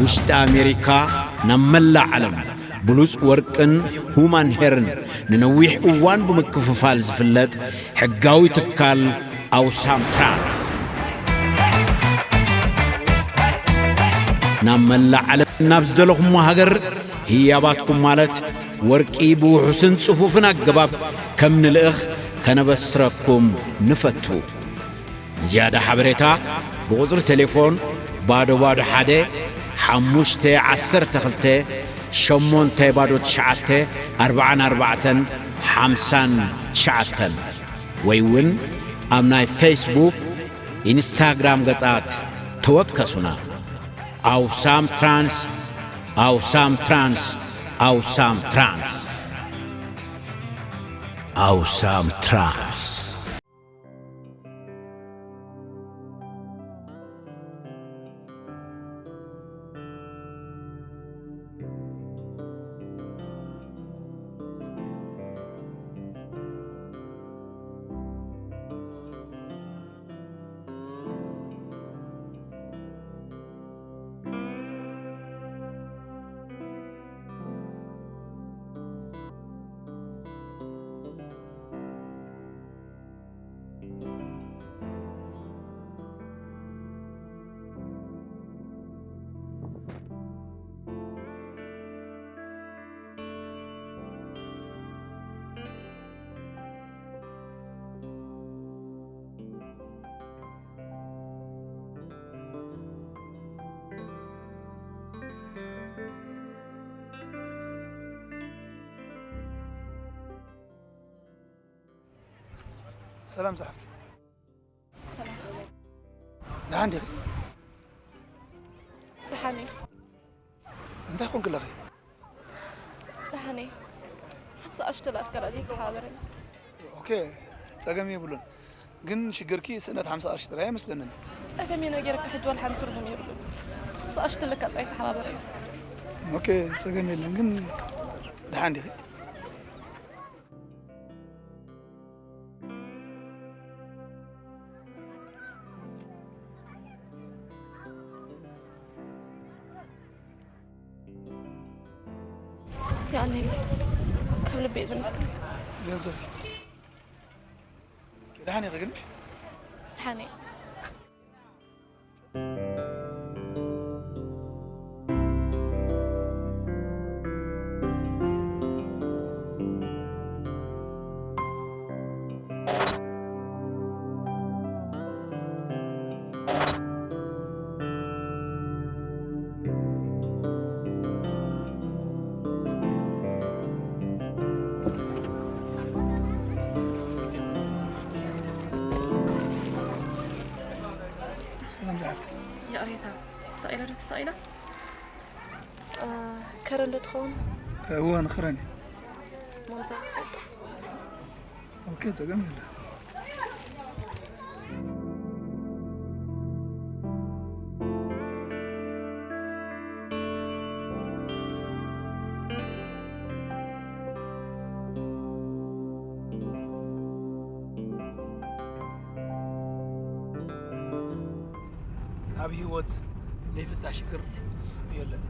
ውሽጢ ኣሜሪካ ናብ መላእ ዓለም ብሉጽ ወርቅን ሁማን ሄርን ንነዊሕ እዋን ብምክፍፋል ዝፍለጥ ሕጋዊ ትካል ኣውሳም ትራንስ። ናብ መላእ ዓለም ናብ ዝደለኹሞ ሃገር ህያባትኩም ማለት ወርቂ ብውሑስን ጽፉፍን ኣገባብ ከም ንልእኽ ከነበስረኩም ንፈቱ። ንዝያዳ ሓበሬታ ብቁጽሪ ቴሌፎን ባዶ ባዶ ሓደ ሓሙሽተ ዓሰርተ ክልተ ሸሞንተ ባዶ ትሽዓተ ኣርብዓን ኣርባዕተን ሓምሳን ትሽዓተን ወይ እውን ኣብ ናይ ፌስቡክ፣ ኢንስታግራም ገጻት ተወከሱና። ኣውሳም ትራንስ፣ ኣውሳም ትራንስ፣ ኣውሳም ትራንስ፣ ኣውሳም ትራንስ። ሰላም ዛሓፍቲ። ሰላም። ደሓን ዲኺ? ደሓን እየ። እንታይ ኮንክለኺ? ደሓን እየ። ሓምሳ ቅርሺ ተላእትካ ደኣ ዘይተሓባበረኒ። ኦኬ፣ ጸገም የብሉን። ግን ሽግርኪ ስእነት ሓምሳ ቅርሺ ጥራይ ኣይመስለንን። ጸገም እየ ነጊረካ፣ ሕጂ ዋላ ሓንቲ ትርጉም የብሉን። ሓምሳ ቅርሺ ተለካ ጥራይ ተሓባበረኒ። ኦኬ፣ ጸገም የለን። ግን ደሓን ዲኺ? ያኔ ካብ ልቢ እየ ዘመስግነካ። ገንዘብኪ። ደሓን ኢኺ ግን? ደሓን እየ። ሰላም ዛሓፍቲ። ይቕሬታ፣ ተሳኢላ ዶ ተሳኢላ? እ፣ ከረን ዶ ትኸውን? እወ፣ ንኸረን እዩ። ሞንዛ። ኦኬ፣ ጸገም የለን። ኣብ ህይወት ዘይፍታሕ ሽግር የለን።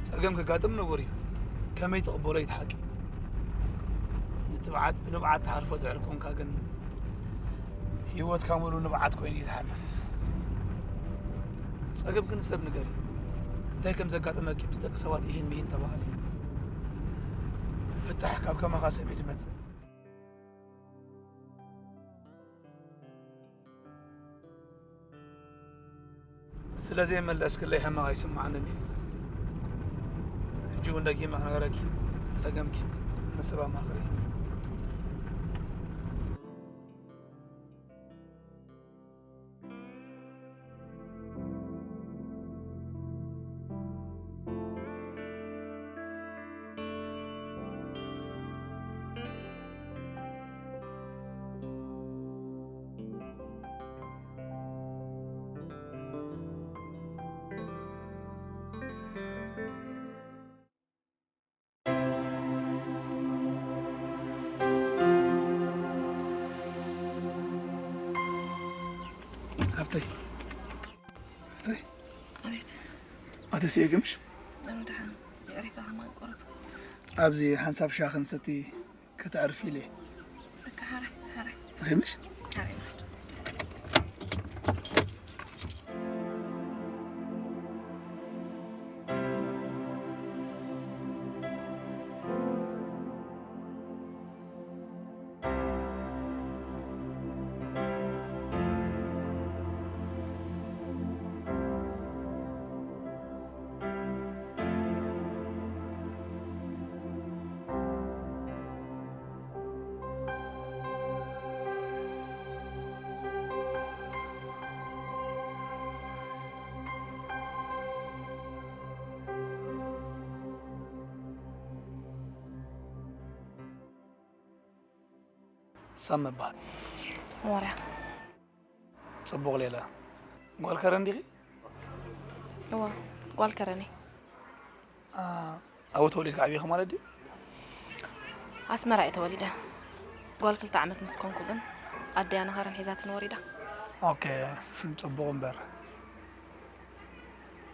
ጸገም ከጋጥም ነውር እዩ። ከመይ ትቕበሎ እዩ እቲ ሓቂ። ንትብዓት ብንብዓት ትሓልፎ ድሕሪ ኮንካ ግን፣ ህይወትካ ሙሉ ንብዓት ኮይኑ እዩ ዝሓልፍ። ጸገምኪ ንሰብ ንገሪ። እንታይ ከም ዘጋጠመኪ ምስ ደቂ ሰባት ኢሂን ሚሂን ተባሃሊ። ፍታሕ ካብ ከማኻ ሰብ እዩ ዝመጽእ። ስለ ዘይመለስክለይ ሕማቕ ኣይስምዓንን እዩ። ሕጂ እውን ደጊመ ክነግረኪ፣ ጸገምኪ ንሰብ ኣማኽሪ። ሃፍተይ፣ ሃፍተይ፣ ኣቤት። ደስ ይብልኪ ምሽ? ደሓን የዕሪፋ ከማን ቁሩብ። ኣብዚ ሓንሳብ ሻሂ ክንሰቲ ከተዕርፊ ኢለ። በቃ ሓራይ ሓራይ። እኺ ምሽ? ሓራይ ንኸይድ። ሳም እበሃል። ሞርያ። ጽቡቕ ሌላ። ጓል ከረን ዲኺ? እዋ፣ ጓል ከረን እየ። ኣ፣ ኣብኡ ተወሊድኪ ዓቢኺ ማለት ድዩ? ኣስመራ እየ ተወሊደ። ጓል ክልተ ዓመት ምስ ኮንኩ ግን ኣደያ ንኸረን ሒዛትኒ ወሪዳ። ኦኬ፣ ጽቡቕ እምበር።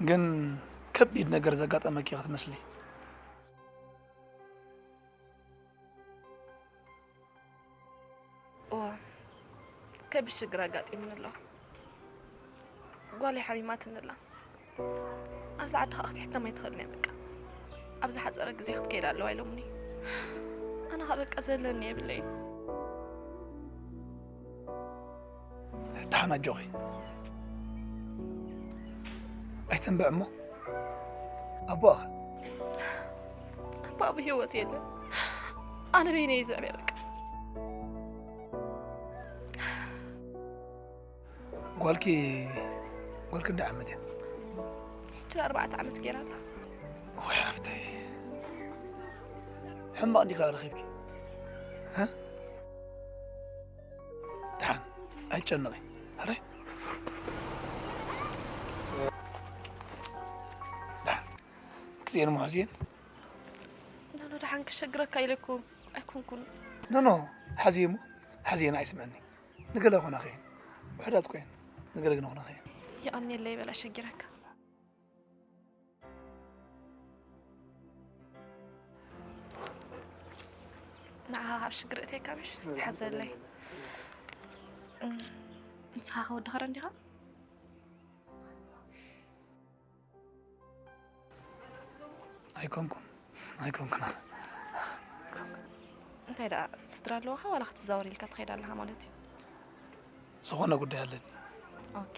ግን ከቢድ ነገር ዘጋጠመኪ ክትመስሊ። እዋ፣ ከቢድ ሽግር ኣጋጢሙኒ ኣሎ። ጓለይ ሓሚማትኒ ኣላ። ኣብዚ ዓዲ ኸኣ ክትሕከም ኣይትኽእልን እያ በቃ። ኣብ ዝሓጸረ ግዜ ክትከይድ ኣለዋ ኢሎምኒ። ኣነ ኸኣ በቃ ዘለኒ የብለይን። ደሓን ኣጆኺ። ኣይተንብዕ እሞ። ኣቦኣኸ? ኣቦኣ ብህይወት የለን። ኣነ በይነይ እየ ዘዕብያ በቃ። ጓልኪ፣ ጓልኪ እንዳ ዓመት እያ? ሕጂ ኣርባዕተ ዓመት ገይራ ኣላ። ወይ ሓፍተይ። ሕማቕ እንዲኻ ረኺብኪ? እ? ደሓን፣ ኣይትጨነቒ። ሕራይ? ደሓን። ትጽየን እሞ ሓዝየን? ኖ፣ ኖ፣ ደሓን ከሸግረካ ኢለ እኮ ኣይኮንኩን። ኖ፣ ኖ፣ ሓዝየ እሞ፣ ሓዝየን ኣይስምዐኒ። ንገለ ኮና ኸየን። ውሑዳት ኮይን፣ ንገለ ግን ኮና ኸየን። የቐንየለይ በል ኣሸጊረካ። ንዓኻ ካብ ሽግር እትየካ ምሽ? ትሓዘለይ። እም፣ ንስኻ ከ ወዲ ኸረን ዲኻ? ኣይኮንኩን፣ ኣይኮንኩን። እንታይ ደኣ፣ ስድራ ኣለዋኻ ዋላ ክትዛወር ኢልካ ትኸይድ ኣለኻ ማለት እዩ? ዝኾነ ጉዳይ ኣለኒ። ኦኬ፣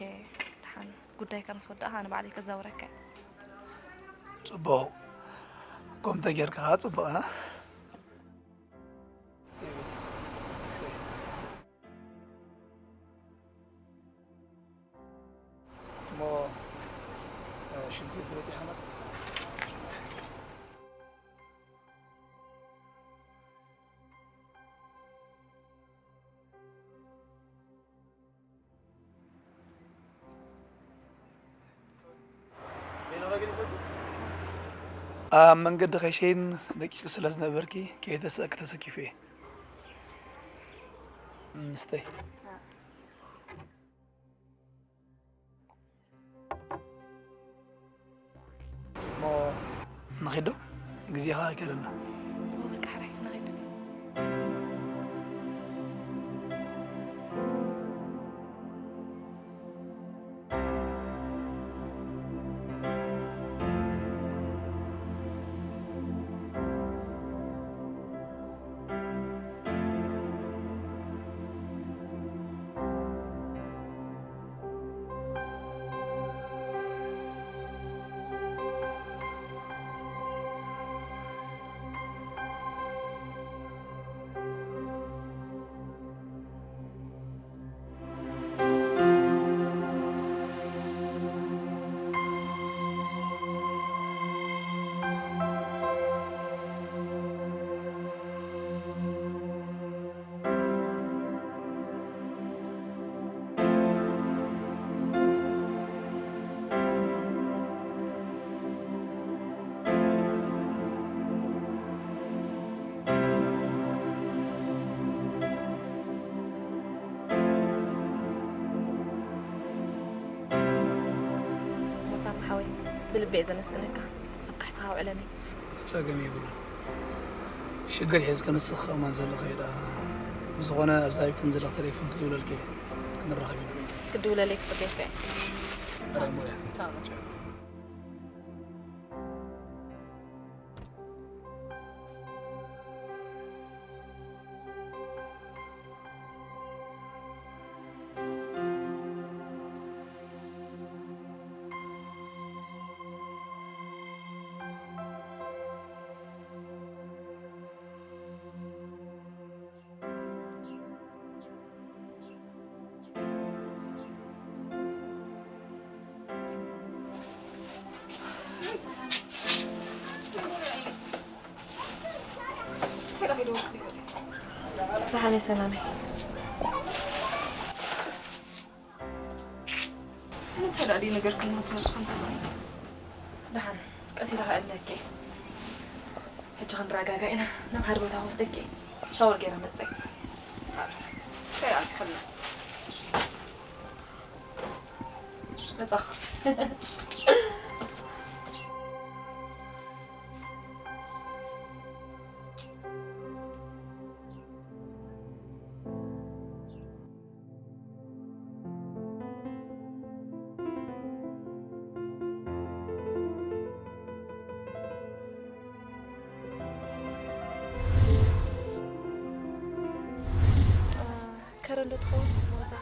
ደሓን። ጉዳይካ ምስ ወዳእኻ ኣነ ባዕለይ ከዛውረካ እየ። ጽቡቕ። ከምኡ ተጌርካ ኸኣ ጽቡቕ፣ እ? እሞ፣ እ፣ ሽንቲ ቤት ተበጺሓ መጽእ። ኣብ መንገዲ ከይሸይን ደቂስኪ ስለ ዝነበርኪ ከየተሰእኪ ተሰኪፈ እየ። ምስተይ። እሞ ንኺድ ዶ? ግዜ ኸኣ ኣይከደና። እሞ በቃ ሕራይ ንኺድ። ብልቢ እየ ዘመስግነካ። ኣብ ካሕሳኻ ውዕለኒ። ጸገም የብሉን። ሽግር ሒዝኪ ንስኺ ከማን ዘለኺ እየ ደኣ። ብዝኾነ ኣብዛ ሂብክን ዘለኺ ቴሌፎን ክድውለልኪ እየ። ክንራኸብ ኢና። ክድውለለይ ክጽበየካ እየ። ራይ ሞርያ። ቻው። ደሓን እየ ሰላመይ። እንታይ ደኣ ድዩ ነገር ክናተናጽኸን ዘለኒ? ደሓን ቀስ ኢለ ከዕልለኪ። ሕጂ ክንረጋጋእ ኢና። ናብ ሓደ ቦታ ክወስደኪ። ሻወር ገይረ መጸ። እንታይ ደኣ ኣምጺኸልና? መጻ። ከረን ዶ ትኸውን? ሞንዛ።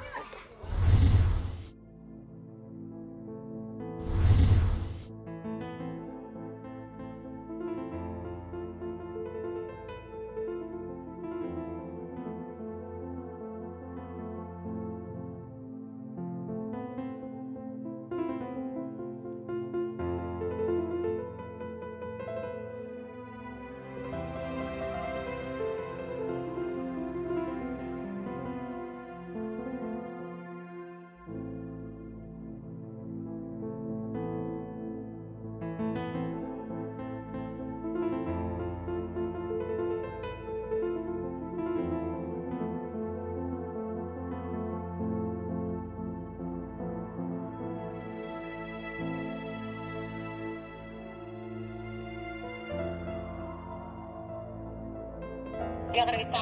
ይቕሬታ፣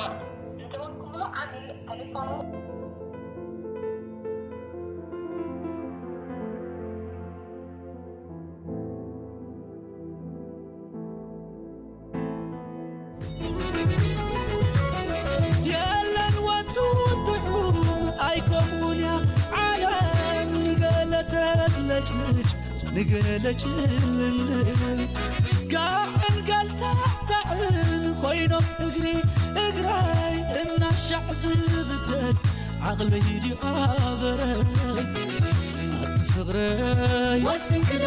ዝደወልኩምሉ ዓሚ ቴሌፎኑ የለን ወትሩ ጥዑም ኣይከምኡን እያ ዓለም ንገለ ተለጭልጭ ንገለ ጭልምልም ጋዕን ገልታዕታዕን ኮይኖም እግሪ እግራይ እናሻዕ ዝብደል ዓቕለይ ድዩ ኣበረይ ኣቲ ፍቕረይ ወሲንክዶ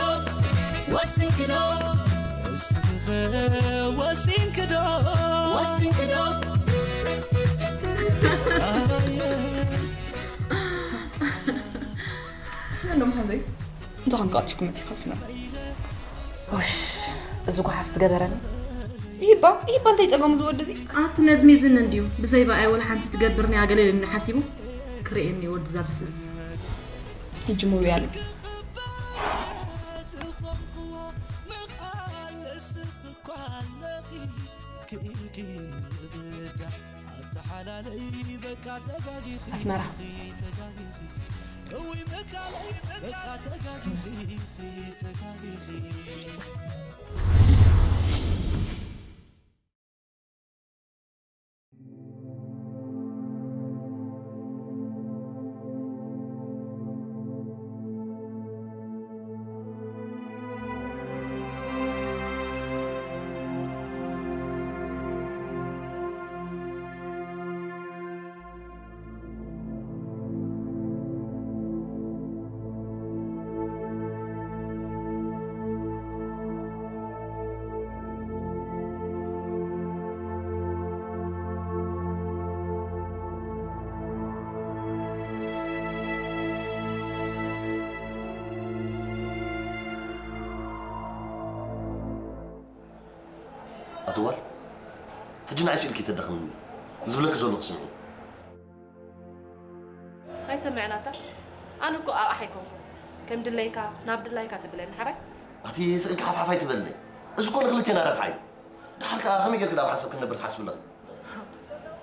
ወሲንክዶ እስኽኸ ወሲንክዶ ወሲንክዶ ኣየ ስመ እንዶ መሓዘይ እንታይ ኮንካ ኣቲኩም መጺኻ ስመ ወሽ እዚ ጓሓፍ ዝገበረኒ ይባ ይባ እንታይ ጸገሙ ዝወዲ እዚ ኣቲ መዝሚዝኒ እንድዩ ብዘይ ብኣይ ወላ ሓንቲ ትገብርኒ ኣገለለኒ ሓሲቡ ክርእየኒ ወዲ ዛብስብስ ሕጂ ምውያለይ ኣስመራ ኣትዋል ሕጂ ንዓይ ስኢልኪ ተዳኽምኒ ዝብለኪ ዘለኹ ስምዒ ኣይሰምዕን ኣታ ኣነ እኮ ኣቕሓ ኣይኮንኩን ከም ድለይካ ናብ ድላይካ ተብለኒ ሓራይ ኣቲ ስእልካ ሓፍሓፍ ኣይትበለይ። እዚ እኮ ንክልቴና ረብሓ እዩ። ድሓር ከኣ ከመይ ጌርክ ኣብ ሓንሳብ ክንነብር ትሓስብ ኣለኺ?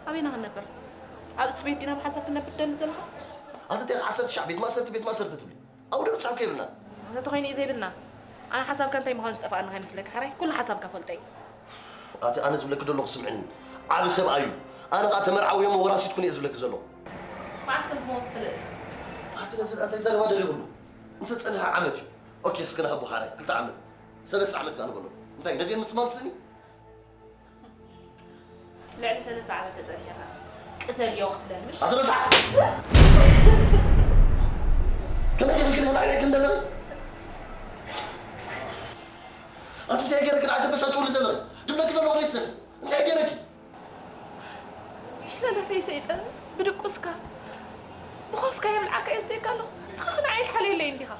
ኣበይና ክንነብር? ኣብ እስር ቤት ዲና ብሓንሳብ ክትነብር ትደሊ ዘለኻ? ኣቲ እንታይ ዓሰርተ ሻዕ ቤት ማእሰርቲ፣ ቤት ማእሰርቲ ትብሊ? ኣብኡ ዶ ብጽሑፍ ከይብልና? እንተ ተኾይኑ እዩ ዘይብልና። ኣነ ሓሳብካ እንታይ ምዃኑ ዝጠፍኣኒ ከይመስለካ፣ ሕራይ ኩሉ ሓሳብካ ፈልጠ እዩ። ኣቲ ኣነ ዝብለኪ ዘለኹ ስምዕኒ። ዓቢ ሰብኣይ እዩ። ኣነ ኸኣ ተመርዓዊ እሞ ወራሲት ኩኒ እየ ዝብለኪ ዘለኹ። መዓስ ከም ዝመውት ትፈልጥ? ኣቲ ነዚ እንታይ ዘረባ ደልዩ ኩሉ? እንተ ጸንሐ ዓመት እዩ። ኦኬ፣ እስከ ንሃቦ ሓራይ ክልተ ዓመት። ሰለስተ ዓመት ከኣ ንበሎ። እንታይ ነዚአን ምጽማም ትስእኒ? ልዕሊ ሰለስተ ዓመት ተጸኒሕካ ቅተልዮ ክትብለኒ ምሽ? ኣቲ ረሳሕ! ከመይ ገይርኪ ንህና ዓይነይ ክንደለኺ? ኣቲ እንታይ ገይረኪ ንዓይ ተበሳጭውኒ ዘለኺ? ድብለኪ ደሎ ወይስ እንታይ ገይረኪ? ሸለፈይ ሰይጠን፣ ብድቁስካ፣ ብኾፍካ የብልዓካ የስተየካ ኣለኹ። ንስኻ ንዓይ ትሓልየለይ እንዲኻ።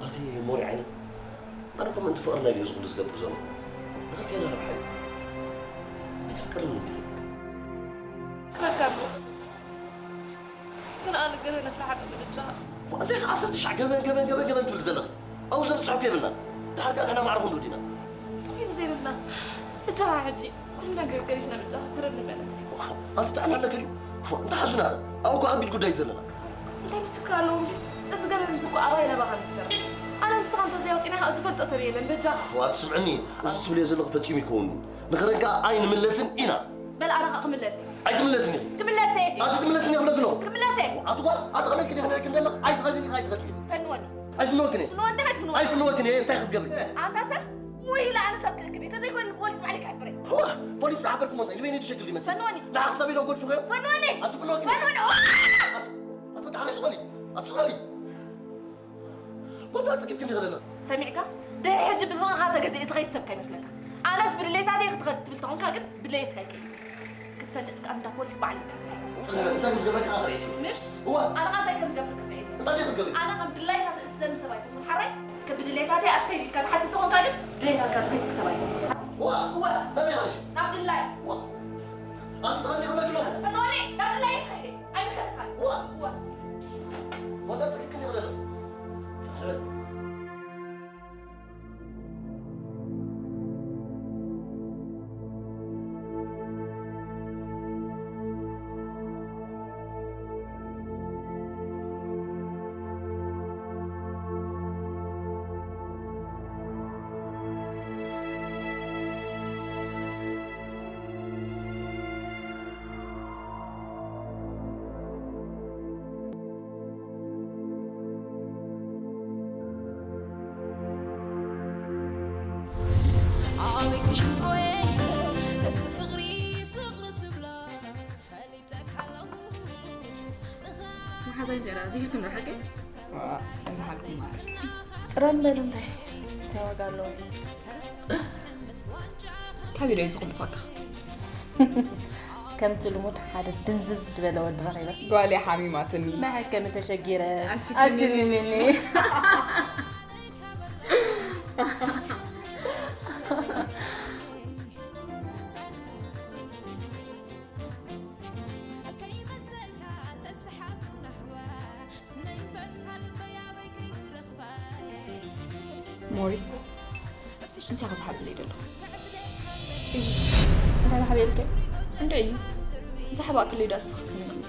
ኣቲ ሞሪ ዓይኒ፣ ኣነ እኮ ምእንቲ ፍቕርና ኢለ እዚ ኩሉ ዝገብር ዘለኹ። ንኽልቴና ረብሓ እዩ። ኣይተፍቅርኒ እንዲኺ? ክረካ ኣለኹ። ግን ኣነ ገለ ነፍርሓ ብብጫ። እንታይ ከ ዓሰርተ ሻዕ ገበን፣ ገበን፣ ገበን፣ ገበን ትብል ዘለኺ? ኣብኡ ዘብጽሖ እኮ የብልናን። ድሓር ከኣ ንሕና ማዕረ ክንድኡ ዲና? ተኾይኑ ዘይብልና። ብቻኻ ሕጂ ኩሉ ነገር ገዲፍና ብቻኻ ክረብ ንመለስ። ኣቲ ጥዕና ኣለኪ ድዩ? እንታይ ሓዙና? ኣብኡ እኮ ከቢድ ጉዳይ እዩ ዘለና። እንታይ ምስክር ኣለዎም ድዩ? እዚ ገበን እዚ እኮ ኣባይ ናባኻ ምስክር። ኣነ ንስኻ እንተዘይወፂና ዝፈልጦ ሰብ የለን፣ በጃኻ። ዋት ስምዕኒ፣ እዚ ትብልዮ ዘለኺ ፈጺሙ ይከውን። ንኽረጋ ኣይንምለስን ኢና። በል ኣነ ኸኣ ክምለስ እየ። ኣይትምለስን ኢኺ። ክምለስ እየ። ኣቲ ትምለስን ኢኺ ክብለኪ ኣለኹ። ክምለስ እየ። ኣቲ ጓል፣ ኣቲ ከመይ ክዲ ከመይ ክንደለኽ ኣይትኸድን ኢኺ፣ ኣይትኸድን ኢኺ። ፈንወኒ። ኣይፍንወክን እየ። ፍንወኒ፣ ኣይትፍንወኒ። ኣይፍንወክን እየ፣ እንታይ ክትገብሪ? ኣንታ ሰብ፣ ውይ ኢለ ኣነ ሰብ ክእክብ እየ። ተዘይኮይኑ ንፖሊስ ባዕለይ ክሕብር እየ። ዋ፣ ፖሊስ ዝሓበርኩሞ እንታይ ንበይነይ ድሸግር ይመስል? ፈንወኒ። ንዓኽ ሰብ ኢለ ጎድፍኺ? ፈንወኒ። ኣቲ ፍንወክን እየ። ፈንወኒ። ኣቲ፣ ኣቲ ወዲ ሓራይ ስቐሊ። ኣቲ ስቐሊ። ጎባ ጽግብ ክንዲ ዘለና። ሰሚዕካ? ድሕሪ ሕጂ ብፍቕርኻ ተገዚእ ዝኸይድ ሰብ ከይመስለካ። ኣነስ ብድሌታተይ ክትኸድ ትብል ተኾንካ ግን ብድሌትካ ኣይከይድ። ክትፈልጥ ከኣ እንዳ ፖሊስ ባዕለይ ከ። ጽልመት እንታይ ምስ ገበርካ ከርእየኪ። ምሽ? እዋ። ኣነ ከ እንታይ ከም ዝገብር ክትርኢ። እንታይ ድዩ ክትገብሪ? ኣነ ከም ድላይካ ትእዝዘኒ ሰብ ኣይኮንኩን ሓራይ። ከም ብድሌታተይ ኣትኸይድ ኢልካ ትሓስብ ተኾንካ ግን ድሌታትካ ዝኸይድ ሰብ ኣይኮንኩን። እዋ። እዋ። ናበይ ኸድኪ? ናብ ድላይ። እዋ። ኣቲ ትኸዲ ክብለኪ ኣለኹ። ፈንወኒ፣ ናብ ድላይ ከይደ። ኣይምልከተካን። እዋ። እዋ። ወዳ ጽግብ ክንዲ ዘለና። ጽልመት። ኣበይ ክሽንፎየ እዚ ፍቕሪ ፍቕሪ ትብሎ ፈሊጠካ ኣለኹ። መሓዛይ እንጀራ ዝሂልኩም ዶ ሓቀይ? ዋ፣ ኣይዝሓልኩም ማር። ጥራም በል እንታይ? እንታይ ዋጋ ኣለዎ? ካብ ኢዶ እዚ ኩሉ ፋካ? ከምቲ ልሙድ ሓደ ድንዝዝ ዝበለ ወዲ ረኺበ። ጓል እያ ሓሚማትኒ። መሐከሚ ተሸጊረ። ኣሽክሚኒ። ኣሽክሚኒ። ሞሪ፣ እንታይ ክዝሓበለይ ደለኹ? እንታይ ዝሓበየልከ? እንድዒ፣ ዝሓባእክለይ ዳስ ክትነግርኒ?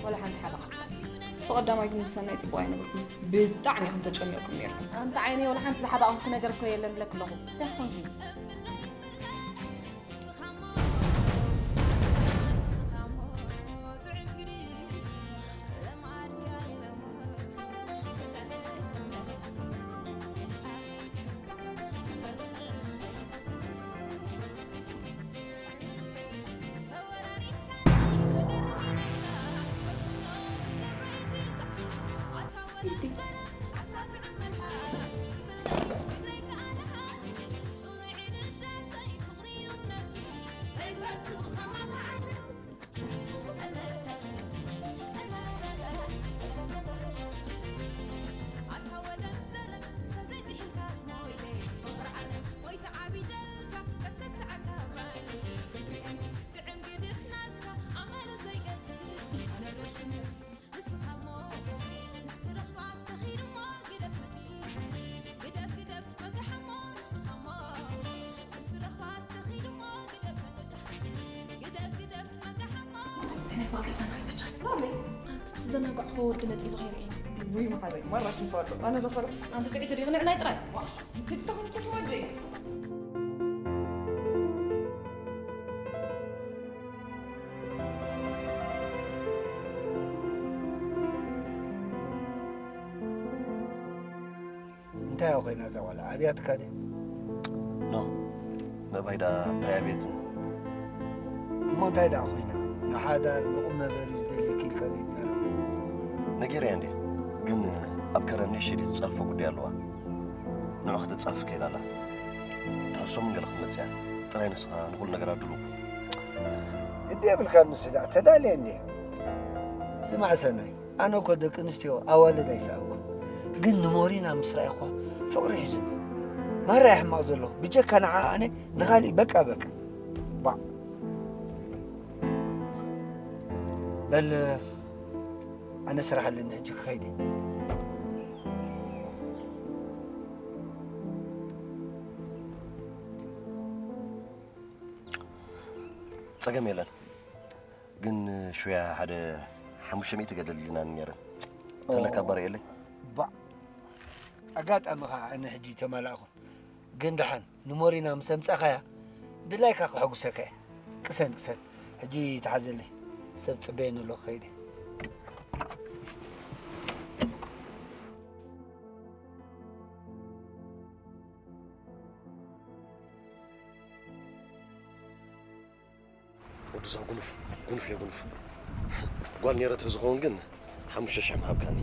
ዋላ ሓንቲ ሓባእካ። ብቐዳማይ ግን ምስ ሰናይ ጽቡቕ ኣይነበርኩም። ብጣዕሚ ኢኹም ተጨኒቕኩም ነይርኩም። ኣንታ ዓይነይ፣ ዋላ ሓንቲ ዝሓባእኩኪ ነገር እኮ የለን ብለኪ ኣለኹ። እንታይ ኾንኪ? ንስኻሞ ምስ ረኽባስ ተኺድሞ ግደፍኒ። ግደፍ፣ ግደፍ፣ መግሓሞ ንስኻሞ ምስ ረኽባስ ተኺድሞ ግደፍኒ። ግደፍ፣ ግደፍ፣ መግሓሞ። ናይ ባልቴታና ብቻ። ናበይ? ኣንቲ ትዘናጋዕኹ ወዲ መጺሉ ከይርእየኒ። ውይ፣ መኻበይ፣ ማራ ክንፈርዶ። ኣነ ዶ ኸረ? ኣንቲ ጥዕይቲ ዲኺ? ንዕናይ ጥራይ። ዋ፣ ትብተኹም ትወደይ። እንታይ እያ ኮይና እዛ ጓል? ኣብያትካ ድያ? ኖ፣ ምእባይ ደኣ ኣይኣብየትን። እሞ እንታይ ደኣ ኮይና? ንሓዳር ንቁም ነገር እዩ ዝደልየኪ ኢልካ ዘይትዛረብ? ነጊረያ እንድየ፣ ግን ኣብ ከረን ንእሽተይ ዝጻፈ ጉዳይ ኣለዋ። ንዑ ክትጻፍ ከይዳ ኣላ። ድሕር ሰሙን ገለ ክትመጽእ እያ። ጥራይ ንስኻ ንኹሉ ነገር ኣድሉ። ግዲ የብልካ፣ ንሱ ደኣ ተዳልየ እንድየ። ስማዕ ሰናይ፣ ኣነ እኮ ደቂ ኣንስትዮ ኣዋልድ ኣይስዕቦ፣ ግን ንሞሪና ምስ ረኣይኳ ፍቕሪ ሒዙኒ። ማራ እየ ሕማቕ ዘለኹ፣ ብጀካ ንዓ ኣነ ንኻሊእ በቃ በቃ። ባዕ። በል፣ ኣነ ስራሕ ኣለኒ፣ ሕጂ ክኸይድ እየ። ጸገም የለን። ግን ሽውያ ሓደ ሓሙሽተ ሚእቲ ገደል ኢልናኒ ነይረን። ተለካ እባ ርኤለይ። ባዕ። ኣጋጣሚ ኸዓ ኣነ ሕጂ ተማላእኹ። ግን ደሓን ንሞሪና ምስ ኣምጻእኻያ ድላይካ ከሐጉሰካ እየ። ቅሰን፣ ቅሰን። ሕጂ ተሓዘለይ። ሰብ ጽበየኒ ኣሎ፣ ክኸይድ እየ። ወዲ እዛ ጉኑፍ፣ ጉኑፍ እየ ጉኑፍ። ጓል ነይረ ተዝኸውን ግን ሓሙሽተ ሽሕ ምሃብካኒ።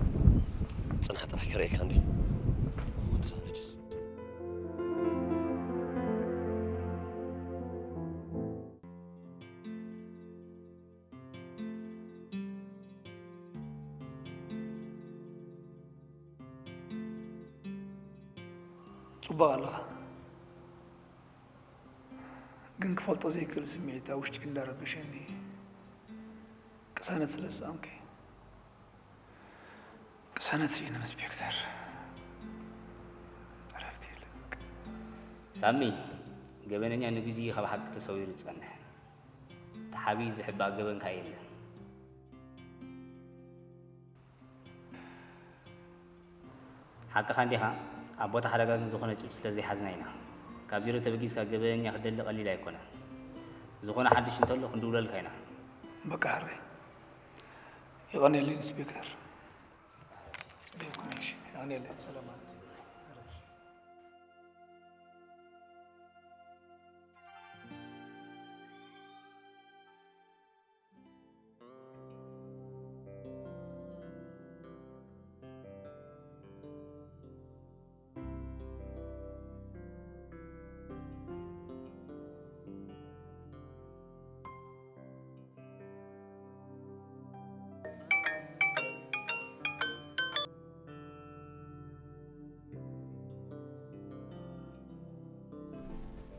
ጽናሕ ጥራሕ ከርእየካ እንዴ። ወዲ እዛ ነጅስ። ጽቡቕ ኣለኻ። ግን ክፈልጦ ዘይክእል ስምዒት ኣብ ውሽጢ እንዳረበሸኒ ቅሳነት ስለ ዝሰኣንኩ። ቅሳነት ስኢነ ኢንስፔክተር። ዕረፍቲ የለን በቃ። ሳሚ፣ ገበነኛ ንግዜ ካብ ሓቂ ተሰዊሩ ዝጸንሕ። ተሓቢኡ ዝሕባእ ገበን ከኣ የለን። ሓቅኻ እንዲኻ፣ ኣብ ቦታ ሓደጋ ግን ዝኾነ ጭብጢ ስለ ዘይሓዝና ኢና። ካብ ዜሮ ተበጊስካ ገበነኛ ክትደሊ ቀሊል ኣይኮነን። ዝኾነ ሓድሽ እንተሎ ክንድውለልካ ኢና። በቃ ሕራይ። የቐንየለይ ኢንስፔክተር። ጽበየኩም እሺ። የቐንየለይ። ሰላም ማለት።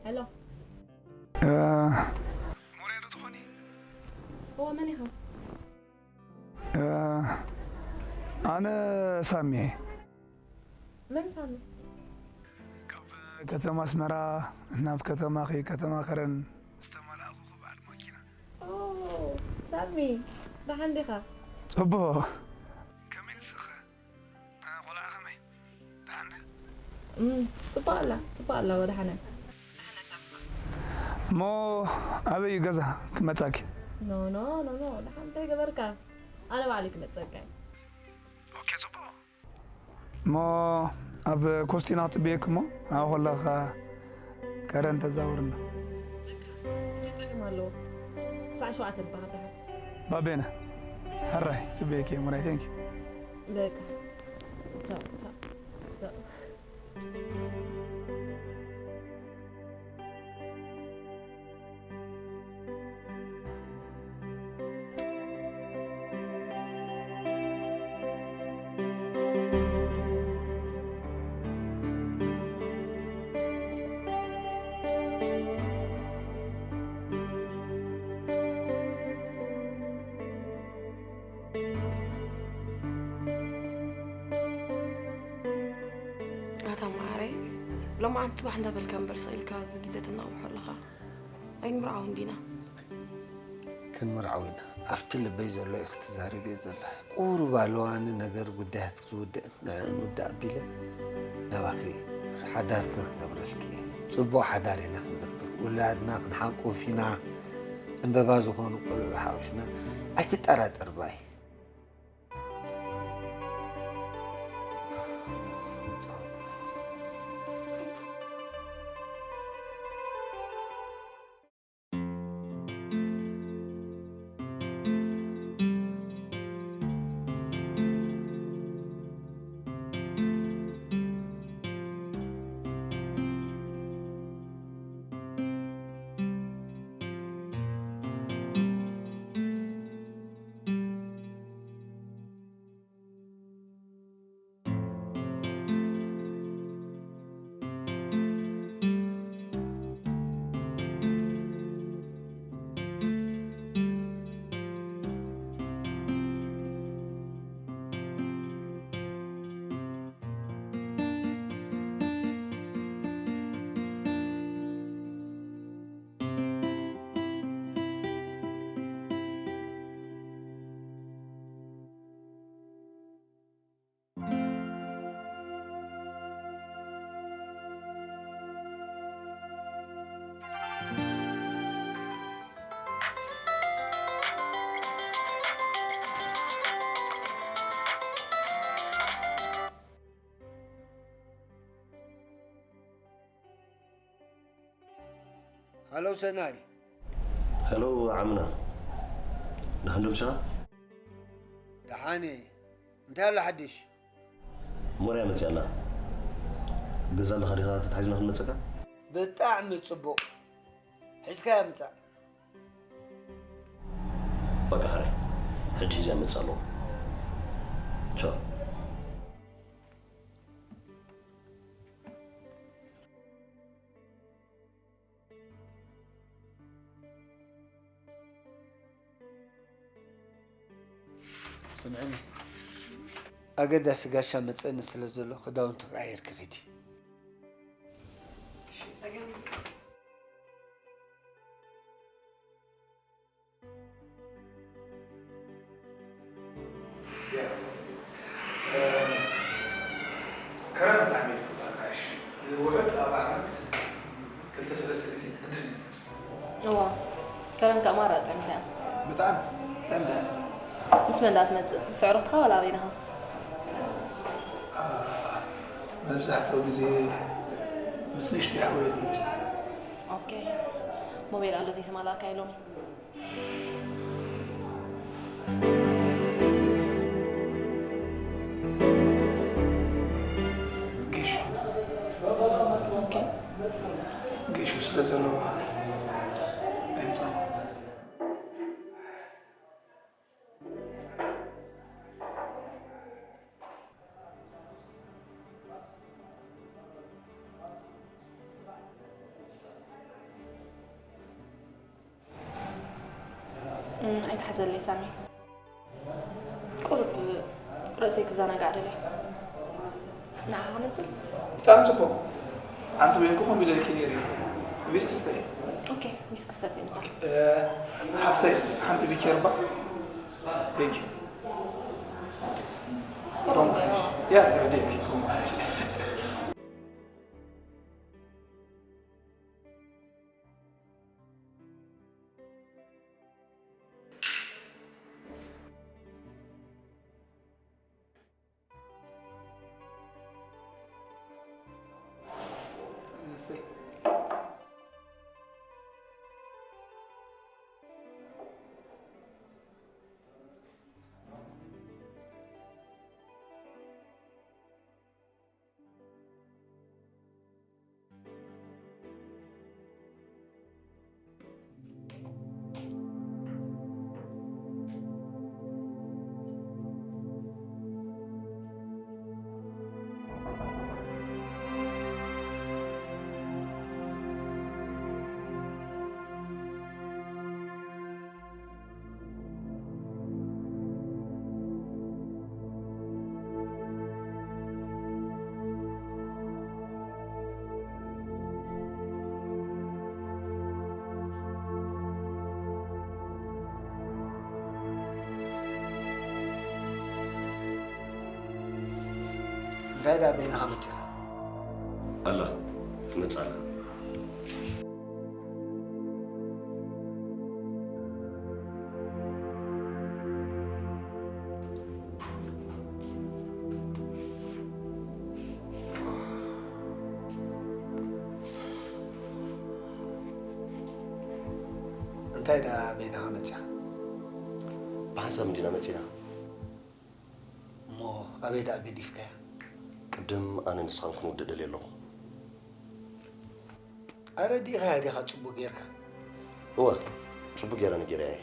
ሄሎ። እ፣ ሞርያ ዶ ትኾኒ? እወ፣ መን ኢኻ? እ፣ ኣነ ሳሚ እየ። መን ሳሚ? ካብ ከተማ ኣስመራ ናብ ከተማኺ፣ ከተማ ከረን ዝተመላእኹ በዓል ማኪና። ኦ፣ ሳሚ፣ ደሓን ዲኻ? ጽቡቕ። ከመይ ንስኺ? እ፣ ቆልዓ ከመይ? ደሓን ድያ? እም፣ ጽቡቕ ኣላ፣ ጽቡቕ ኣላ፣ ወደሓነ። እሞ ኣበይ እዩ ገዛ ክመጻኪ? ኖ፣ ኖ፣ ኖ፣ ኖ፣ ደሓን እንታይ ገበርካ? ኣነ ባዕለይ ክመጸካ እየ። ኦኬ፣ ጽቡቕ። እሞ ኣብ ኮስቲና ክጽበየኪ እሞ፣ ኣብኡ ከለኻ ከረን ተዛውርና። በቃ፣ እንታይ ጸገም ኣለዎ? ክሳዕ ሸውዓተ እባ ኣብርሃ። ባቤነ፣ ሕራይ፣ ጽበየኪ እየ፣ ሞራይ፣ ቴንክ ዩ። በቃ። ቻው፣ ቻው፣ ቻው። መዓልቲ ጽባሕ እንዳበልካ እምበር ስቕ ኢልካ እዚ ግዜ ተናቕሖ ኣለኻ። ኣይንምርዓውን ዲና? ክንምርዓው ኢና። ኣብቲ ልበይ ዘሎ ኢኺ ትዛረብዮ ዘለኺ። ቁሩብ ኣለዋ ንነገር ጉዳያት ዝውድእን ንዕኡ ንውዳእ ኣቢለ ናባኺ ሓዳርኪ ክገብረልኪ እየ። ጽቡቕ ሓዳር ኢና ክንገብር። ውላድና ክንሓቁፍ ኢና። ዕምበባ ዝኾኑ ቆልዑ ሓቒፍና። ኣይትጠራጠር ባይ። ሃሎ ሰናይ። ሄሎ ዓምና፣ ደሓን ዶ ምሻ? ደሓን እየ። እንታይ ኣሎ ሓድሽ? ሞርያ መፅያ ኣላ። ገዛ ኣለኻ ዲኻ ተታሒዝና ክንመፀካ? ብጣዕሚ ፅቡቕ። ሒዝካያ ምፃእ። በቃ ሓራይ፣ ሕጂ ሒዘያ መፅእ ኣለኹ። ቻው። ስምዕኒ፣ ኣገዳሲ ጋሻ መፀኒ ስለ ዘሎ ክዳውንቲ ቀያይርኪ ኺዲ። ከረን ብጣዕሚ እየ ዝፈትዋ ጋሽ። ውሑድ ኣብ ዓመት ክልተ ሰለስተ ግዜ ህንዲ እየ ዝመፅእ። እዋ፣ ከረን ከኣ ማራ ጥዕምቲ እያ። ብጣዕሚ ጥዕምቲ እያ። ምስ መን ደኣ ትመጽእ? ምስ ኣዕሩኽትኻ ዋላ ኣበይንኻ? መብዛሕትኡ ግዜ ምስ ንእሽተይ ሓወይ እየ ዝመጽእ። ኦኬ። ሞባይል ኣሎ ዘይተማላእካዮ ሎሚ? ጌሹ ጌሹ ስለ ዘለዋ ኣይምጻኹ። ኣይትሓዘለይ ሳሚ። ቁሩብ ርእሰይ ክዘናጋዕ ደልየ። ንዓኻ ክመስል? ብጣዕሚ ጽቡቕ። ኣንቲ ወይን ኮኾም ኢለልኪ ነይረ። ዊስኪ ስተይ። ኦኬ፣ ዊስኪ ሰቲ ምጻ። ሓፍተይ ሓንቲ ቢኬር እባ። Thank you። ቁሩብ Yes, I did. እንታይ ደኣ በይንኻ መጺኻ? ኣላ፣ ትመጽእ ኣላ። እንታይ ደኣ በይንኻ መጺኻ? ብሓንሳብ እንዲና መጺና። እሞ ኣበይ ደኣ ገዲፍካያ? ቅድም ኣነ ንስኻን ክንውድእ ደልየ ኣለኹ። ኣረዲእኻያ ዲኻ ጽቡቕ ጌርካ? እወ፣ ጽቡቕ ጌረ ነጊረያ እየ።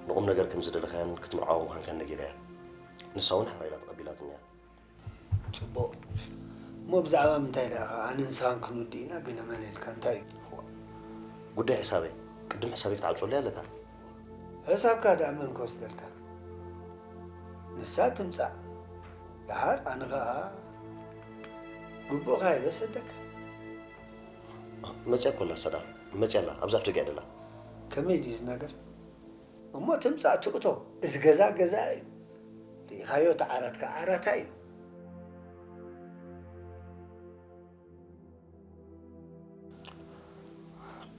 ንቑም ነገር ከም ዝደለኻያን ክትምርዓዋ ምዃንካን ነጊረያ። ንሳ እውን ሓራይ ኢላ ተቐቢላትኒ እያ። ጽቡቕ። እሞ ብዛዕባ ምንታይ ደኣ ከኣ ኣነ ንስኻን ክንውድእ ኢና ገለ መለ ኢልካ እንታይ እዩ? ጉዳይ ሕሳበይ። ቅድም ሕሳበይ ክትዓብጸሉ ኣለካ። ሕሳብካ ደኣ መን ክወስደልካ? ንሳ ትምጻእ። ደሓር ኣነ ኸኣ ግቡእካ ይበሰደካ። መጽያ እኮ ኣላ ሰዳ። መጽያ ኣላ። ኣብዛ ኣፍ ደገ እያ ደላ። ከመይ ድዩ እዚ ነገር? እሞ ትምጻእ ትእቶ። እዚ ገዛ ገዛ እዩ። ርኢኻዮ እቲ ዓራት ከኣ ዓራታ እዩ።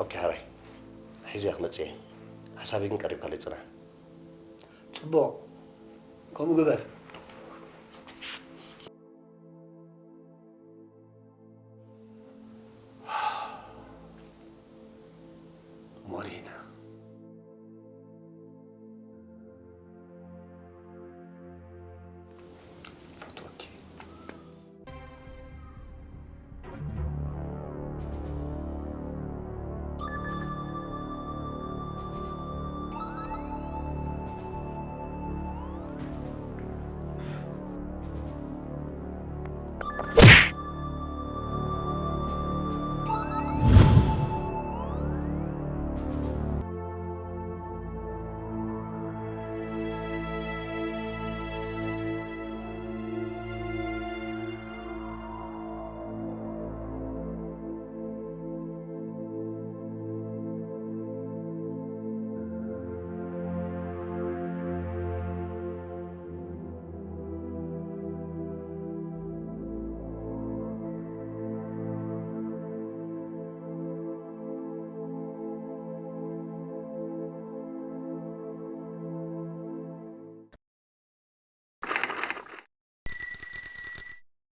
ኦኬ ሓራይ። ሒዘያ ክመጽእ እየ። ሓሳበይ ግን ቀሪብካለይ ጽናሕ። ጽቡቕ። ከምኡ ግበር።